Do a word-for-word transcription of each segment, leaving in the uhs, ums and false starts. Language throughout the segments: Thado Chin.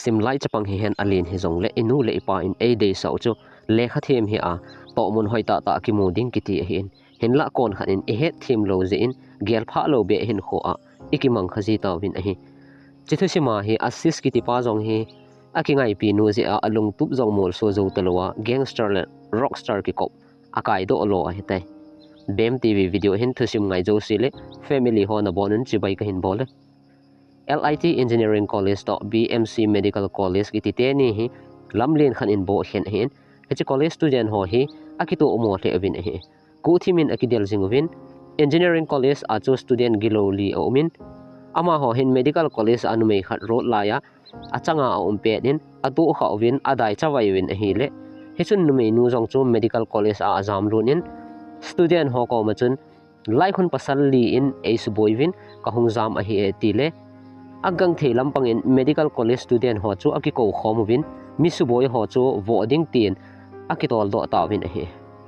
Simlai chapang hihen alen hijongle inu le ipa in eideisah u chu lekha them hi a tohmun hoitah tah kimu ding kiti ahin. Hinlah konkhat in ihet them lou jeh in gelphah lou beh hinkho a ikimang kha ji tauvin ahi. Hiche thusima hi Ashish kitipa jong hi akingaipi nu jeh a alungtup jong molso jou talou a gangster le rockstar kikop akaidoh lou ahitai. BEM TV video hin thusim ngai jouse le family ho nabonun chibai kahin bol e. LIT Engineering College toh BMC Medical College kiti teni hi lamlen khat in bohkhen ahin, hiche college student ho hi akitomo lheh uvin ahi. Kuhthim in akidel jing uvin, Engineering College a chu student gilou li aumin, amaho hin Medical College a numei khat road laiya achanga aum pet in atohkhah uvin adai chavai uvin ahile, hichun numeinu jong chu Medical College a ajamlut in, student ho koma chun, Laikhun pasal li in eisuboi uvin kahung jam ahi e, atile, agangthei lampang in Medical College student ho chu akikou khom uvin, mi suboi ho chu voh ding tin akitoldoh tauvin ahi.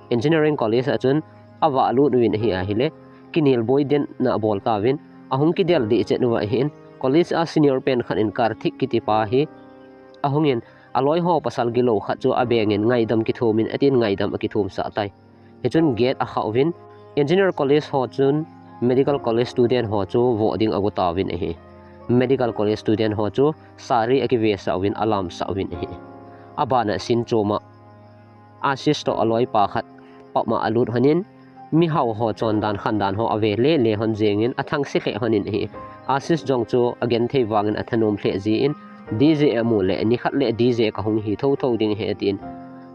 Engineering College a chun avahlut uvin ahi ahile, kinelboi denna abol tauvin, ahung kidel dehchet uva ahin, college a senior pen khat in Karthik kitipa hi ahungin, aloi ho pasal gilou khat chu abengin ngaidam kithumin atin ngaidam akithumsah tai. Hichun gate akhah uvin, Engineer College ho chun Medical College student ho chu voh ding ago tauvin ahi. Medical College student ho chu sari akivesah uvin alamsah uvin ahi. Abana scene choma Ashish toh aloipa khat pubma alut lhonin, mihao ho chondan khandan ho ave lele lhon jengin athangse lheh lhonin ahi. Ashish jong chu agenthei vangin athanom lheh jin, DJ amu le nikhat le DJ kahung hi thotho ding ahi atin.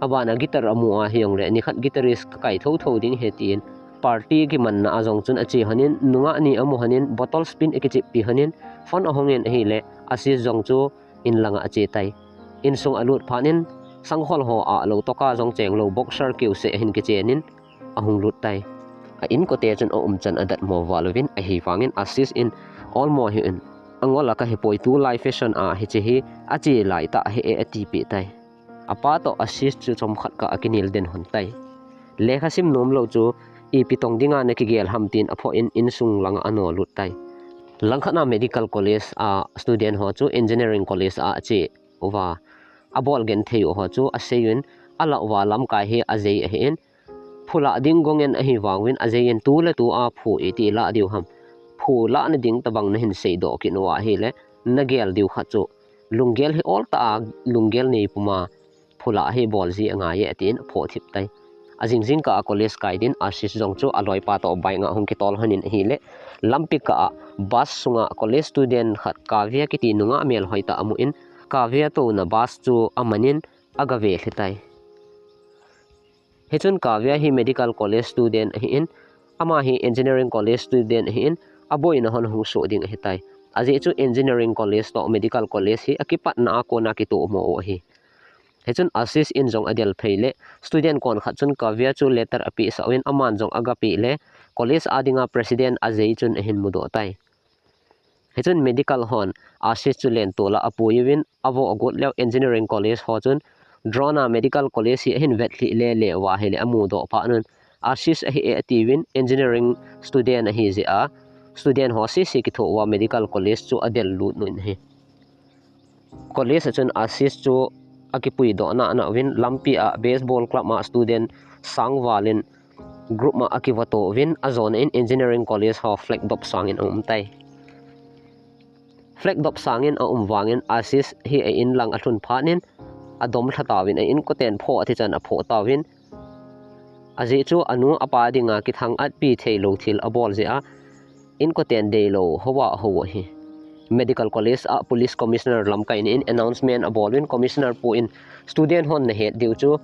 Abana guitar amu ahijongle nikhat guitarist kakai thotho ding ahi tin, party kimanna a jong chun ache lhonin, nungah ni amu lhonin, bottle spin akicheppi lhonin, phone ahongin ahile, Ashish jong chu inlanga ache tai. Insung alut phatnin, sangkhol ho a lou toka jong chenglou boxer keuseh ahin kichenin ahung lut tai. A inkote chun aumchan adatmo val uvin, ahivangin Ashish in olmo hih in, angol a kahipoi, tulai fashion a hiche hi ache laitah ahi e atipeh tai. Apa toh Ashish chu chomkhat kah a akinel den lhon tai. Lekha sim nomlou chu ipi tong dinga nakigel ham tin aphoh in insung langa anolut tai. Langkhat a Medical College a student ho chu Engineering College a ache uva, abol genthei u ho chu aseiyun, alah uva lamkai hi ajei ahin, phulah ding gongen ahivangin ajeiyin, tuletu a phu iti lah diu ham, phu lahna ding tobang nahin seidoh kit uva ahile, nagel diu khat chu lunggel hi oltah a lunggel neipuma phulah hi bolji angaiye atin aphoh thip tai. Ajing jingkah a college kai din Ashish jong chu aloipa toh bike a hung kitol lhonin ahile, lampi kah a bus sunga college student khat Kavya kiti nungah melhoitah amun, Kavya touna bus chu amanin agave lhi tai. Hichun Kavya hi Medical College student ahin, ama hi Engineering College student ahin, aboina lhon hung soh ding ahitai. Ajeh chu Engineering College toh Medical College hi akipatna a kona kitomo u ahi. Hichun Ashish in jong adel phei le, student konkhat chun Kavya chu letter apehsah uvin, aman jong agapeh le, college a dinga president ajei chun ahin mudoh tai. Hichun Medical hon Ashish chu lentol a apuiyuvin, avoh agot leu Engineering College ho chun, drone a Medical College hi ahin vetlhih lele uva ahile amudoh phatnun, Ashish ahi e atiuvin, Engineering student ahijeh a, student ho sese kithoh uva Medical College chu adel lut un ahi. College a chun Ashish chu akipuidoh nanauvin, lampi a baseball club a student sang valin group a akivatoh uvin, ajona in Engineering College ho flag dop sangin aum tai. Flag dop sangin aum vangin Ashish hi a inlang alhun phatnin, adomlha tauvin, a inkoten phoh atichan aphoh tauvin, ajeh chu anu apa dinga kithang-atpi theilou thil abol jeh a, inkoten deilou houva ahou ahi. Medical College a Police Commissioner lamkaina in announcement aboluvin, Commissioner pu in student hon nahet diu chu,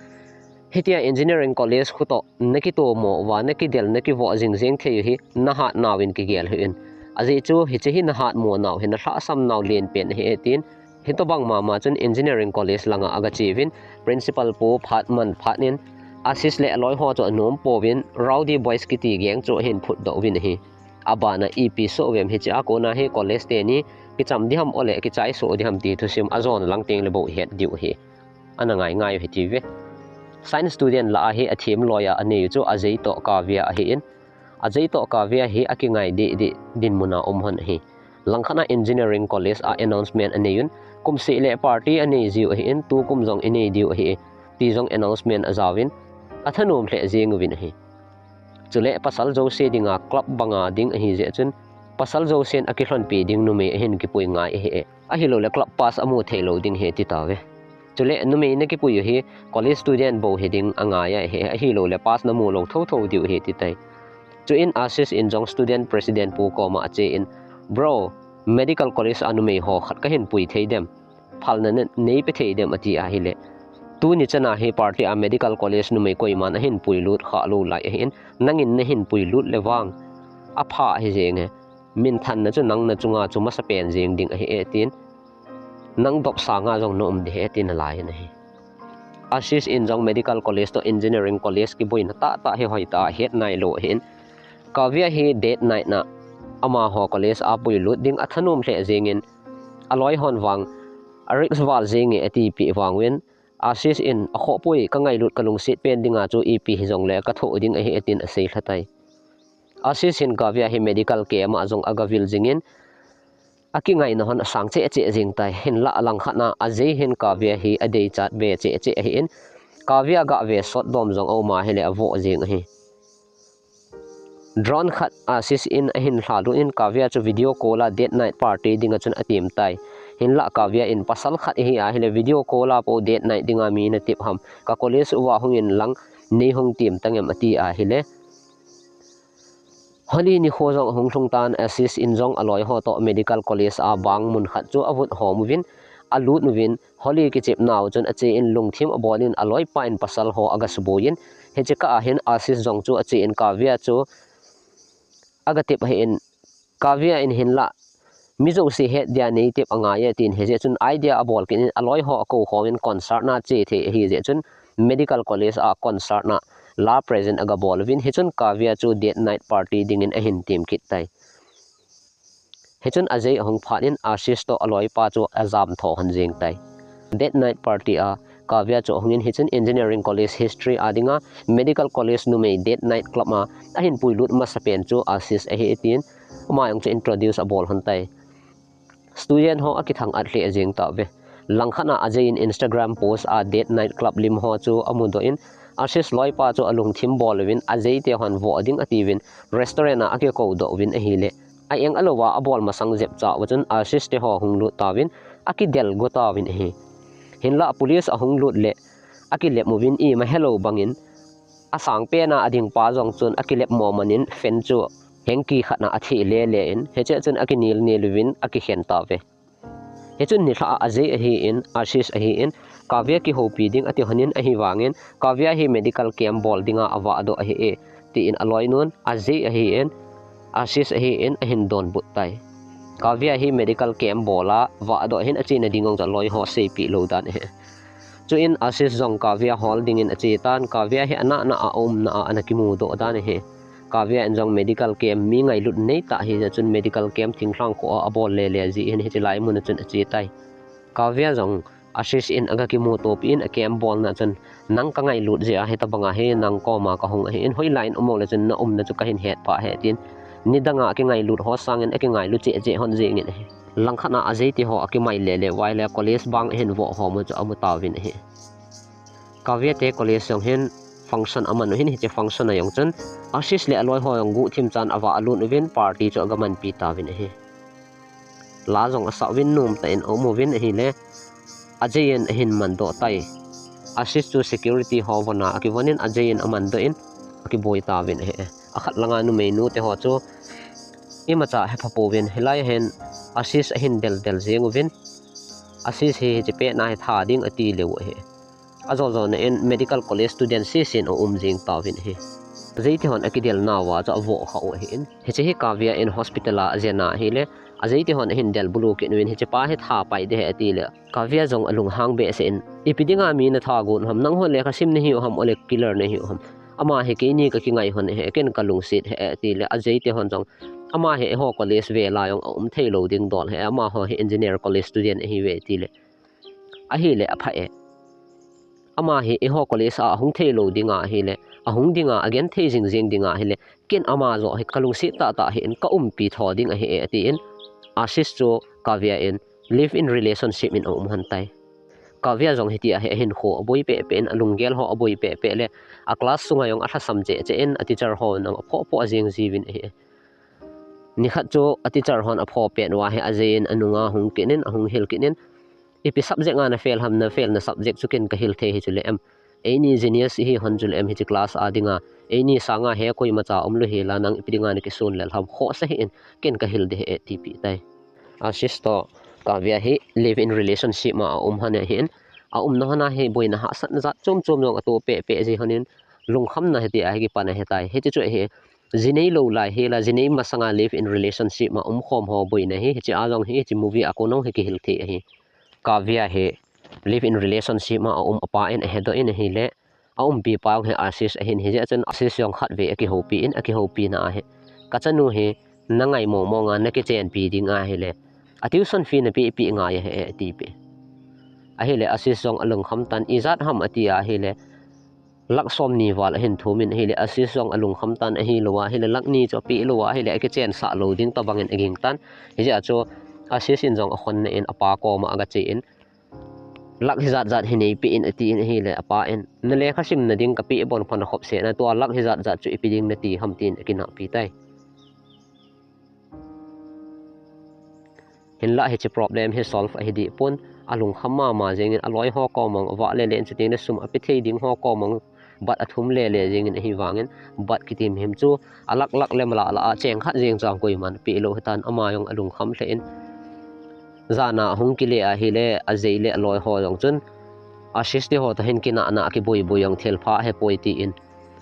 hitia Engineering College khu toh nakitomo uva, nakidel, nakivoh jingjeng thei u hi nahatnau in kigel hih un. Ajeh chu hiche hi nahatmo nau hi nalhahsam nau lenpen ahi e tin, hitobang mama chun Engineering College langa agacheuvin, Principal pu phat man phatnin, Ashish le aloi ho chu anom pouvin, Rowdy Boys kiti gang chu ahin phutdoh uvin ahi. Abana ipi soh uvem, hichea kona hi college teni kicham diham ole kichai soh diham ti thusim ajon lang tengle bou het diu ahi. Ana ngai ngai u hitiuve. Science student lah a hi athem loi a aneiu chu Ajay toh Kavya ahin, Ajay toh Kavya hi akingai dehdeh dinmuna um lhon ahi. Langkhat a engineering college a announcement anei un, kum seh le party anei jiu ahin, tukum jong inei diu ahi, ti jong announcement ajauvin, athanom lheh jeng uvin ahi. Chule pasal jouse dinga club banga ding ahi jeh chun, pasal jousen akilhonpi ding numei ahin kipui ngai ahi e. Ahilouleh club pass amu thei lou ding ahi ti tauve. Chule numei nakipui u hi college student bou hiding angai ahi, ahilouleh pass namu lou thotho diu ahi ti tai. Chuin Ashish in jong student president pu koma achen, "Bro, medical college a numei ho khat kahin pui thei dem? Phalna na, neipe thei dem?" ati ahile, "Tuni chana hi party a medical college numei koiman ahin puilut kha lou lai ahin, nangin nahin puilut le vang apha ahi jenge. Minthanna chu nang nachunga chu masapen jeng ding ahi e," tin, "Nang dop sanga jong naum ding ahi e," tin alai in ahi. Ashish in jong medical college toh engineering college kiboina tahtah hi hoitah a het nailou ahin, Kavya hi date night na amaho college a puilut ding athanom lheh jengin, aloi hon vang a risk val jenge atipeh vang uvin, Ashish in, "Akhohpoi, kangailut kalungset pen dinga chu ipi hijongle kathoh ding ahi e," tin asei lha tai. Ashish hin Kavya hi medical camp a jong agavil jingin, akingaina hon asang cheh cheh jing tai. Hinlah langkhat na Ajay hin Kavya hi adeichat be cheh cheh ahin, Kavya gave sot dom jong aum ahile avoh jeng ahi. Drone khat Ashish in ahin lhalut in, Kavya chu video call a date night party dinga chun atem tai. Hinlah Kavya in, "Pasal khat ihi ahile video call a po date night dinga mi natep ham? Ka college uva hungin lang neihung tem tangem?" ati ahile, Holi nikho jong ahung lhung tan, Ashish in jong aloi ho toh medical college a bang mun khat chu avut hom uvin, alut uvin, Holi kichep nau chun achen lungthim abol in, aloipa in pasal ho agasubuiyin, hiche kah a hin Ashish jong chu achen Kavya chu agatep ahin, Kavya in hinlah mi jouse het dia neitep angai e tin, hijeh chun idea abol kit in aloi ho akou khom in concert na che thei ahi jeh chun medical college a concert na la present agabol uvin, hichun Kavya chu date night party dingin ahin tem kit tai. Hichun Ajay ahung phat in Ashish toh aloipa chu ajam tho hon jeng tai. Date night party a Kavya chu ahungin, hichun engineering college history a dinga medical college numei date night club a ahin puilut masapen chu Ashish ahi tin ama jong chu introduce abol hon tai. Student ho akithang at lheh jeng tauve. Langkhat na Ajay in Instagram post a date night club lim ho chu amudoh in, Ashish loipa chu alungthim bol uvin, Ajay te hon voh ding atiuvin, restaurant a akikoudoh uvin ahile, a-eng alouva abol masang jep chauva chun Ashish te ho hung lut tauvin, akidel go tauvin ahi. Hinlah police ahung lut le akilep uvin, ima helou bangin asangpen a ading pa jong chun akilep mo man in fan chu hanky khat na atheh lele in, hiche chun akinel nel uvin akikhen tauve. Hichun nilhah a Ajay ahin, Ashish ahin, Kavya kihoupi ding ati hon in, ahivangin Kavya hi medical camp bol dinga avahdoh ahi e, tin aloinun Ajay ahin, Ashish ahin ahin donbut tai. Kavya hi medical camp bol a vahdoh ahin, achena ding jong chu aloi ho seipeh lou dan ahi. Chuin Ashish jong Kavya hol dingin ache tan, Kavya hi anah nah a aumna a ana kimudoh dan ahi. Kavya in jong medical camp mi ngailut neitah hijeh chun medical camp thinglhang kho a abol lele jeh hin hiche lai mun a chun ache tai. Kavya jong Ashish in agakimutopi in a camp bolna chun, "Nang kangailut jeh a hitabanga hi nang koma kahung ahin, hoilai in um uleh chun naumna chu kahin het pha ahi," tin nidanga akingailut ho sangin akingailu cheh cheh hon jengin ahi. Langkhat na Ajay te ho akimai lele uva ahile college bang ahin voh hom u chu amu tauvin ahi. Kavya te college jong hin function aman u hin, hiche function a jong chun Ashish le aloi ho jong guhthim chan avahlut uvin party chu agamanpi tauvin ahi. La jong asah uvin nomtah in aum uvin ahile, Ajay in ahin mandoh tai. Ashish chu security ho von a akivon in Ajay in amandoh in akiboi tauvin ahi. Akhat langa numeinu te ho chu imacha hepha pouvin, hilai a hin Ashish ahin deldel jeng uvin, Ashish hi hiche pet na hi tha ding ati leu ahi. Ajo jona in medical college student sesen aum jeng tauvin ahi. Ajay te hon akidel nauva chu avoh kha u ahin, hiche hi Kavya in hospital a ajena ahile, Ajay te hon ahin del bulu kit uvin, hiche pa hi tha pai ding ahi atile, Kavya jong alunghang behseh in, "Ipi dinga mi natha gon u ham, nangho lekha sim nahiu ham, ole killer nahiu ham? Ama hi keini kakingai hon ahi, ken kalungset ahi," atile, Ajay te hon jong, "Ama hi eiho college vel a jong aum thei lou ding dol ahi, amaho hi engineer college student ahiuve," atile, "Ahile apha e. Ama hi eiho college a ahung thei lou dinga ahile, ahung dinga, agenthei jing jing dinga ahile, ken ama joh hi kalungset tahtah ahin, kaumpi tho ding ahi e," atin, Ashish chu Kavya in live in relationship in aum lhon tai. Kavya jong hitia hi ahinkho aboi pehpeh in, alunggel ho aboi pehpeh le, a class sunga jong alhasam chehcheh in, a teacher hon jong aphoh poh jing jiuvin ahi. Nikhat chu a teacher hon aphoh pet uva hi ajei in anunga hung kit in, ahung hil kit in, ipi subject a na fail ham, na fail na subject chu ken kahil thei hi chule em. Eini genius ihi lhon chule em hiche class a dinga, eini sanga hi koimacha umlou hela, nang ipi dinga na kisun lel ham, khohsa hih in, ken kahil ding ahi, atipeh tai. Ashish toh Kavya hi live in relationship ma aum lhon ahin, aumna lhon a hi boina hahsatna jat chom chom jong atoh pehpeh ji lhon in, lungkhamna hitia hi kipan ahitai. Hiche chu hi, jinei lou lai hela, jinei masanga live in relationship ma umkhom ho boina hi, hiche a jong hi, hiche movie a kon jong hi kihil thei ahi. Kavya hi live in relationship ma aum apa in ahedoh in ahile, aumpipa jong hi Ashish ahin, hijeh chun Ashish jong khatvei akihoupi in, akihoupina ahi, kachanu hi nangai mong monga nakichenpi ding ahile, a tuition fee napeh peh ngai ahi, atipeh. Ahile Ashish jong alungkham tan, ijat ham ati ahile, lakh somni val ahin thum in ahile, Ashish jong alungkham tan, ahilou ahile lakh ni chu apeh lou ahile akichensah lou ding tobang in aging tan. Hijeh a chu Ashish in jong akhonna in apa koma agache in, lakh hijat jat hi neipeh in atin ahile, apa in, na lekha simna ding kapeh bon phan akhopseh na, tua lakh hijat jat chu ipi ding nati ham tin akinahpi tai. Hinlah hiche problem hi solve ahi dehpon, alungkham mama jengin, aloi ho koma jong avah lele in, chuteng le sum ape thei ding ho koma jong bat athum lele jengin ahivangin, bat kiti himhim chu a lakh lakh le malala a cheng khat jeng chang koiman apeh lou hitan, ama jong alungkham lheh in, jana ahung kile ahile, ajei le aloi ho jong chun Ashish te ho toh hin kinahna kiboi boi jong thilpha ahipoi tin,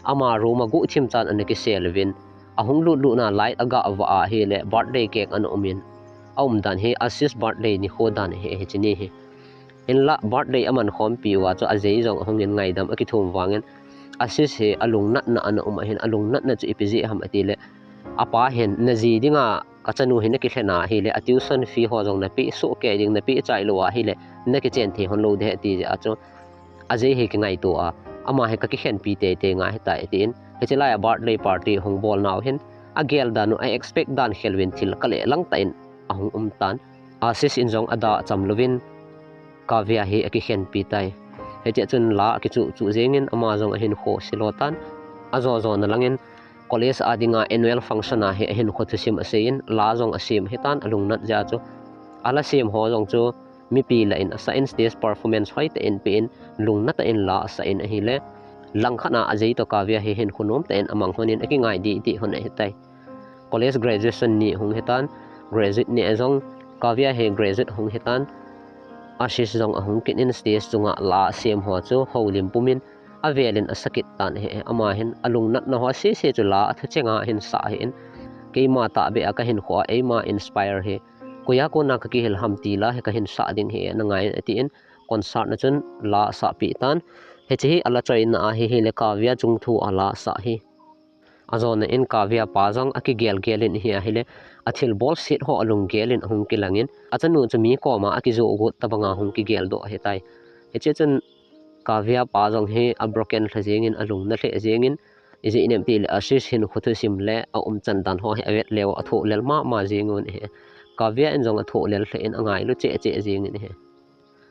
ama room a guhthim chan ana kisel uvin, ahung lut lut na light agah vah ahile birthday cake ana um in, aumdan hi Ashish birthday nikho dan ahi, hiche ni hi. Hinlah birthday aman khompi uva chu ajei jong ahung in, ngaidam akithum vangin, Ashish hi alungnatna ana um ahin, alungnatna chu ipi jeh ham atile, apa hin, naji dinga kachanu hi nakilhen ahile, a tuition fee ho jong napeh sohkei ding, napeh chai lou ahile nakichen thei lhon lou ding ahi, ati jeh a chu ajei hi kingaito a, ama hi kakikhenpi teitei ngai ahitai atin, hiche lai a birthday party hung bol nau hin, agel dan u, a expect dan khel uvin thil kale lang tah in ahung um tan. Ashish in jong ada cham louvin Kavya hi akikhenpi tai. Hitia chun la akichuh chuh jengin, ama jong ahinkho silo tan. Ajo jo na langin college a dinga annual function a hi ahinkho thusim asei in, la jong asem hitan, alungnat jeh a chu. Ala sem ho jong chu mipi lah in asah in, stage performance hoitah in pe in, lungna tah in la asah in ahile, langkhat a ajei toh Kavya hi hinkho nom tah in amang lhon in, akingai didi lhon ahitai. College graduation ni hung hitan, graduate ni a jong Kavya hi graduate hung hitan, Ashish jong ahung kit in, stage chunga la asem ho chu houlim pumin avel in asa kit tan ahi. Ama hin alungnatna ho sese chu la athu chenga ahin sah ahin, keima tahbeh a kahinkho a eima inspire hi koia kona kakihil ham ti la hi kahin sah ding ahi, ana ngai in atin, concert na chun la asahpeh tan. Hiche hi ala choina ahi, hile Kavya chungthu a la asah hi. Ajona in Kavya pa jong akigel gel in ahi ahile, athilbol set ho alunggel in ahung kilangin, achanu chu mi koma akijoh got tobanga hung kigeldoh ahitai. Hiche chun Kavya pa jong hi abroken lha jengin, alungna lheh jengin, ijeh inem tile Ashish hinkho thusim le aumchan dan ho hi avet leu, athoh lel mama jeng un ahi. Kavya in jong athoh lel lheh in, angailu cheh cheh jengin ahi.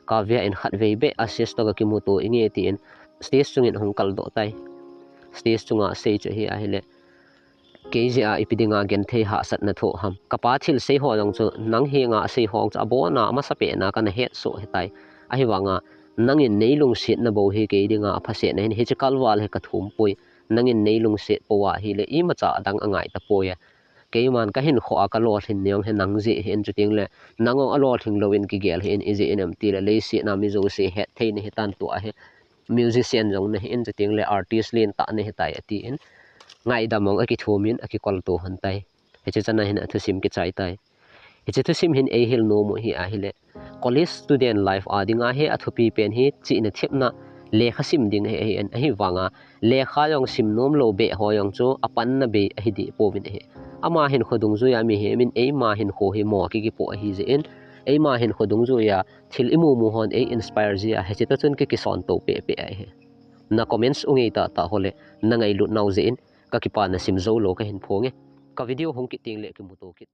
Kavya in khatvei beh Ashish toh gakimuto inge tin stage chungin ahung kaldoh tai. Stage chunga asei chu ahi ahile, kei jeh a ipi dinga genthei hahsatna thoh ham. Kapa thilsei ho jong chu nang henga asei ho chu abona amasapena kana hetsoh ahitai. Ahivanga nangin neilungsetna bou hi kei dinga aphasetna ahin, hiche kalval hi kathum poi. Nangin neilungset pou ahile imacha adang angai tapoi. Keiman kahinkho a kalolhin jong hi nang jeh ahin, chuteng le nang jong alolhing louvin kigel hih in, ijeh inem tile leiset a mi jouse hetthei nahitan, tua hi musician jong nahin, chuteng le artist lentah nahitai atin, ngaidam jong akithumin akikolto lhon tai. Hiche chana hin athusim kichai tai. Hiche thusim hin eihil nom u hi ahile, college student life a dinga hi athupi pen hi chihna thepna lekha sim ding ahi, ahin, ahivanga lekha jong sim nomlou beh ho jong chu apanna bei ahi dehpouvin ahi. Ama hinkho dungjuia mihemin eima hinkho hi mo kikipoh ahijeh in, eima hinkho dungjuia thil imu mu hon ei inspire jia hiche toh chun kikisonto pehpeh ahi. Na comments u ngeitah tah ho le nangailut nau jeh in kakipana sim joulou kahin phonge. Ka video hung kit tengle kimuto kit.